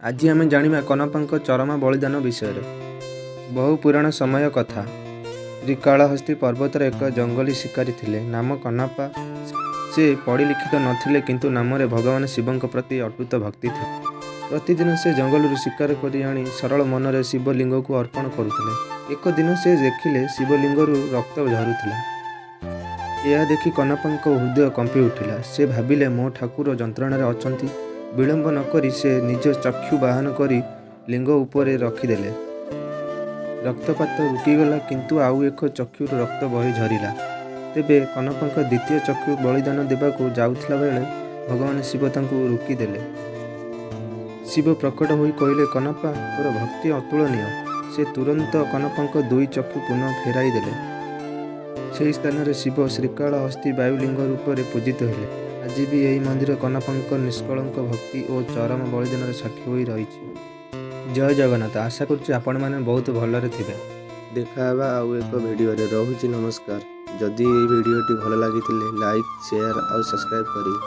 ଆଜି ଆମେ ଜାଣିବା କନାପାଙ୍କ ଚରମ ବଳିଦାନ ବିଷୟରେ। ବହୁ ପୁରାଣ ସମୟ କଥା। ଶ୍ରୀକାଳହସ୍ତି ପର୍ବତରେ ଏକ ଜଙ୍ଗଲୀ ଶିକାରୀ ଥିଲେ, ନାମ କନାପା। ସେ ପଢ଼ିଲିଖିତ ନଥିଲେ, କିନ୍ତୁ ନାମରେ ଭଗବାନ ଶିବଙ୍କ ପ୍ରତି ଅଟୁଟ ଭକ୍ତି ଥିଲା। ପ୍ରତିଦିନ ସେ ଜଙ୍ଗଲରୁ ଶିକାର କରି ଆଣି ସରଳ ମନରେ ଶିବଲିଙ୍ଗକୁ ଅର୍ପଣ କରୁଥିଲେ। ଏକ ଦିନ ସେ ଦେଖିଲେ ଶିବଲିଙ୍ଗରୁ ରକ୍ତ ଝରୁଥିଲା। ଏହା ଦେଖି କନାପାଙ୍କ ହୃଦୟ କମ୍ପି ଉଠିଲା। ସେ ଭାବିଲେ, ମୋ ଠାକୁର ଯନ୍ତ୍ରଣାରେ ଅଛନ୍ତି। ବିଳମ୍ବ ନକରି ସେ ନିଜ ଚକ୍ଷୁ ବାହନ କରି ଲିଙ୍ଗ ଉପରେ ରଖିଦେଲେ। ରକ୍ତପାତ ରୁକିଗଲା, କିନ୍ତୁ ଆଉ ଏକ ଚକ୍ଷୁରୁ ରକ୍ତ ବହି ଝରିଲା। ତେବେ କନାପାଙ୍କ ଦ୍ୱିତୀୟ ଚକ୍ଷୁ ବଳିଦାନ ଦେବାକୁ ଯାଉଥିଲା ବେଳେ ଭଗବାନ ଶିବ ତାଙ୍କୁ ରୋକିଦେଲେ। ଶିବ ପ୍ରକଟ ହୋଇ କହିଲେ, "କନାପା, ତୋର ଭକ୍ତି ଅତୁଳନୀୟ।" ସେ ତୁରନ୍ତ କନାପାଙ୍କ ଦୁଇ ଚକ୍ଷୁ ପୁନଃ ଫେରାଇ ଦେଲେ। ସେହି ସ୍ଥାନରେ ଶିବ ଶ୍ରୀକାଳହସ୍ତି ବାୟୁଲିଙ୍ଗ ରୂପରେ ପୂଜିତ ହେଲେ। ଆଜି ବି ଏହି ମନ୍ଦିର କନାପାଙ୍କ ନିଷ୍କଳଙ୍କ ଭକ୍ତି ଓ ଚରମ ବଳିଦାନର ସାକ୍ଷୀ ହୋଇ ରହିଛି। ଜୟ ଜଗନ୍ନାଥ। ଆଶା କରୁଛି ଆପଣମାନେ ବହୁତ ଭଲରେ ଥିବେ। ଦେଖା ହେବା ଆଉ ଏକ ଭିଡ଼ିଓରେ। ରହୁଛି, ନମସ୍କାର। ଯଦି ଏହି ଭିଡ଼ିଓଟି ଭଲ ଲାଗିଥିଲେ ଲାଇକ୍, ସେୟାର ଆଉ ସବସ୍କ୍ରାଇବ୍ କରିବେ।